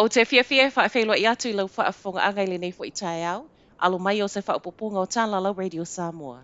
Ou te fiafia e faafeiloai atu i lau faafofogaaga i lenei foi taeao, alo mai o se faaopoopoga o tala lau Radio Samoa.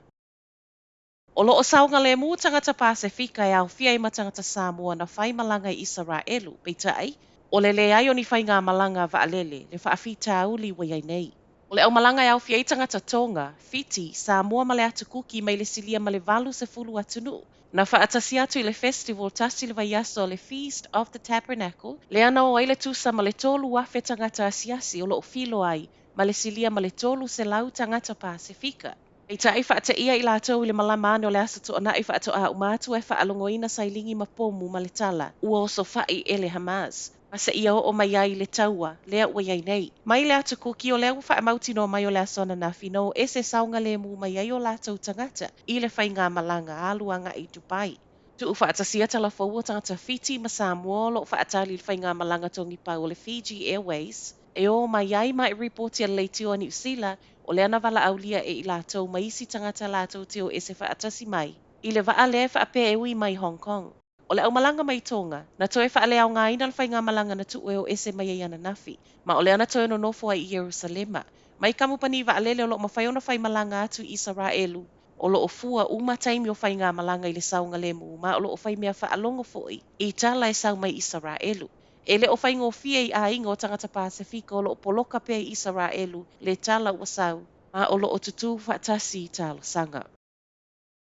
O lo o saogalemu tagata Pasefika e aofia ai ma tagata Samoa na fai malaga i Isaraelu, peitai, o le leai o ni faigamalaga vaalele le faafitauli ua i ai nei. O le aumalaga e aofia ai tagata Tonga, Fiti, Samoa ma le Atu Kuki mai le silia ma le 80 atunuu, na faatasi atu i le festival tasi le vaiaso o le Feast of the Tabernacle, lea na o ai le tusa ma le 3,000 tagata asiasi o lo o filo ai ma le silia ma le 300 tagata Pasefika. Peitai, faateia i latou i le malama ane o le Aso Toonai faatoa uma atu e faalogoina sailigi ma pomu ma le tala ua osofai e le Hamas, ma seia oo mai ai i le taua lea ua i ai nei. Mai le Atu Kuki o lea ua faamautinoa mai o le aso ananafi na o ese saogalemu mai ai o latou tagata i le faigamalaga alu agai i Dubai. Tuufaatasia tala fou o tagata Fiti ma Samoa o lo o faatali i le faigamalaga togipau o le Fiji Airways e o mai ai ma e ripoti a le leitio a Niu Sila o lea na valaaulia e i latou ma isi tagata latou te o ese faatasi mai i le vaa lea e faapea e ui mai Hong Kong. O le aumalaga mai Tonga, na toe faaleaogaina le faigamalaga na tuu e o ese mai ai ananafi, ma o lea na toe nonofo ai i Ierusalema. Mai kamupani vaalele o lo o mafai ona faimalaga atu i Isaraelu, o lo o fua uma taimi o faigamalaga i le saogalemu, ma o lo o fai mea faalogo foi i tala e sau mai Isaraelu. E le o faigofie i aiga o tagata Pasefika o lo o poloka pea i Isaraelu le tala ua sau, ma o lo o tutū faatasi i talosaga.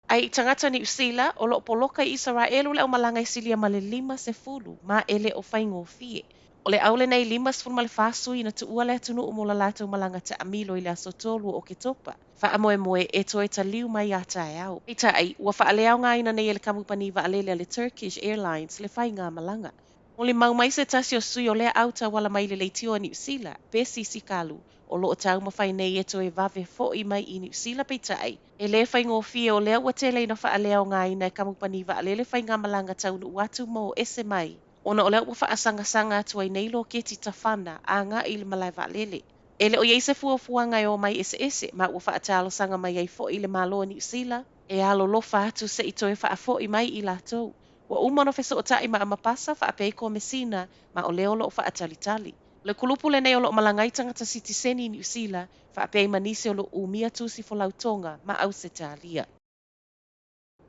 Ae i tagata Niu Sila, o lo o poloka i Isaraelu le aumalaga e silia ma le 50, ma e le o faigofie. O le au lenei 54 sui na tuua le atunuu mo la latou malaga taamilo i le aso 3 o Oketopa. Faamoemoe e toe taliu mai ia taeao. Peitai, ua faaleaogaina nei e le kamupani vaalele a le Turkish Airlines le faigamalaga. Molimau mai se tasi o sui o lea au tauala mai le leitio a Niu Sila, Bessie Sikalu, o lo o taumafai nei e toe vave foi mai i Niu Sila peitai, e le faigofie o lea ua tele ina faaleaogaina e kamupani vaalele faigamalaga taunuu atu ma o ese mai, ona o lea ua faasagasaga atu ai nei loketi tafana agai i le malae vaalele. E le o i ai se fuafuaga e omai eseese, ma ua faatalosaga mai ai foi le Malo o Niu Sila e alolofa atu se i toe faafoi mai i latou. Ua uma ona fesootai ma Amapasa faapea ai Komesina, ma o lea o lo o faatalitali. O le kulupu lenei o lo o malaga ai tagata sitiseni i Niu Sila, faapea ai ma nisi o lo o umia tusi folau Tonga ma Ausetalia.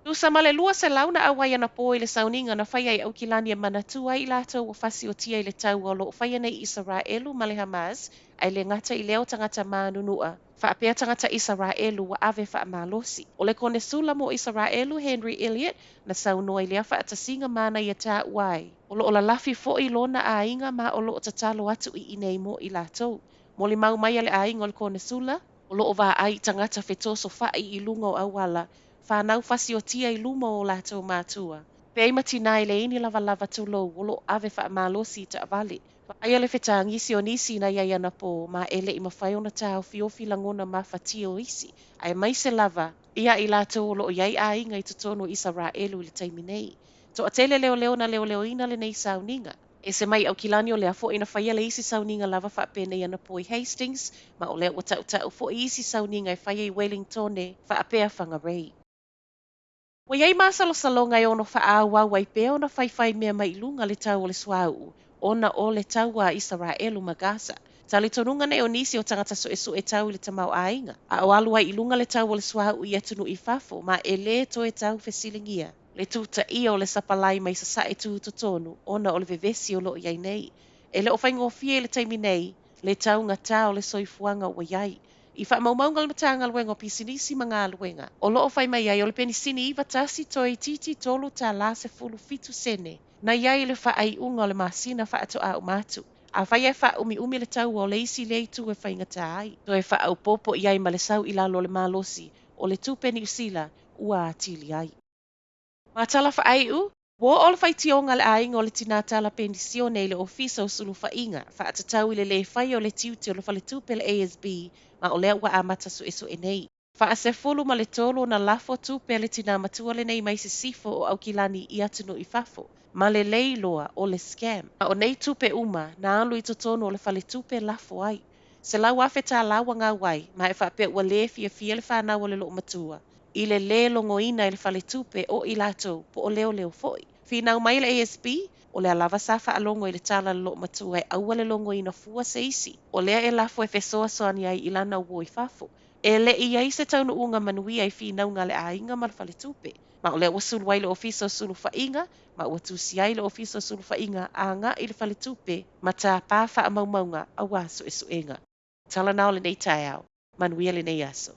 Tusa ma le 200 na auai anapo i le sauniga na faia i Aukilani e manatua ai i latou ua fasiotia i le taua o lo o faia nei i Isaraelu ma le Hamas, ae le gata i lea o tagata manunua, faapea tagata Isaraelu ua ave faamalosi. O le Konesula mo Isaraelu, Henry Elliot, na saunoa i lea faatasiga ma na ia taua ai. O lo o lalafi foi lona aiga ma o lo o tatalo atu i inei mo i latou. Molimau mai a le aiga o le Konesula, o lo o vaai i tagata fetosofai i luga o auala, whānau fasiotia i luma o latou mātua. Faapea ai ma tinā e leai ni lavalava tulou o lo o ave faamalosi i taavale. Vaaia le fetagisi o nisi na i ai anapo ma e le i mafai ona taofiofi lagona mafatia o isi, aemaise lava ia i latou o lo o i ai aiga i totonu o Isaraelu i le taimi nei. Toatele leoleo na leoleoina lenei sauniga. Ese mai Aukilani o lea foi na faia le isi sauniga lava faapenei anapo i Hastings, ma o lea ua tautau foi isi sauniga e faia i Wellingtone faapea Whangarei. Ua i ai masalosaloga e ono faaauau ai pea ona faifai mea mai i luga le tau o le suauu, ona o le taua a Isaraelu ma Gasa. Talitonuga nei o nisi o tagata suesue tau i le tamaoaiga, a o alu ai i luga le tau o le suauu i atunuu i fafo, ma e lē toe tau fesiligia le tutaia o le sapalai mai sasae tutotonu ona o le vevesi o lo o i ai nei. E le o faigofie i le taimi nei le taugatā o le soifuaga ua i ai. I faamaumauga a le Matagaluega o Pisinisi ma Galuega, o lo o fai mai ai o le penisini 91 toeitiiti $3.17 sene na i ai i le faaiuga o le masina faatoa uma atu. Afai e faaumiumi le taua o le isi lea itu e faigata ai, toe faaopoopo i ai ma le sau i lalo o le malosi o le tupe Niu Sila ua atili ai. Ma tala faaiu, ua oo le faitioga a le aiga o le tinā tala penisione i le Ofisa o Sulufaiga, faatatau i le lē faia o le tiute o le faletupe le ASB, ma o lea ua amata suesue nei. 13 ona lafo tupe a le tinā matua lenei mai sisifo o Aukilani i atunuu i fafo, ma le lē iloa o le scam. Ma o nei tupe uma na alu i totonu o le faletupe lafo ai. $100,000 ua gau ai, ma e faapea ua lē fiafia le fanau o le loomatua i le lē logoina e le faletupe o i latou po o leoleo foi. Finau mai le ASB, O lea lava sa faalogo i le tala a le loomatua e aua le logoina fua se isi, o lea e lafo e fesoasoani ai i lana uo i fafo. E le i i ai se taunuuga manuia i finauga a le aiga ma le faletupe, ma o lea ua sulu ai le Ofisa o Sulufaiga, ma ua tusi ai le Ofisa o Sulufaiga agai i le faletupe ma tapa faamaumauga aua suesuega. Tala na o lenei taeao. Manuia lenei aso.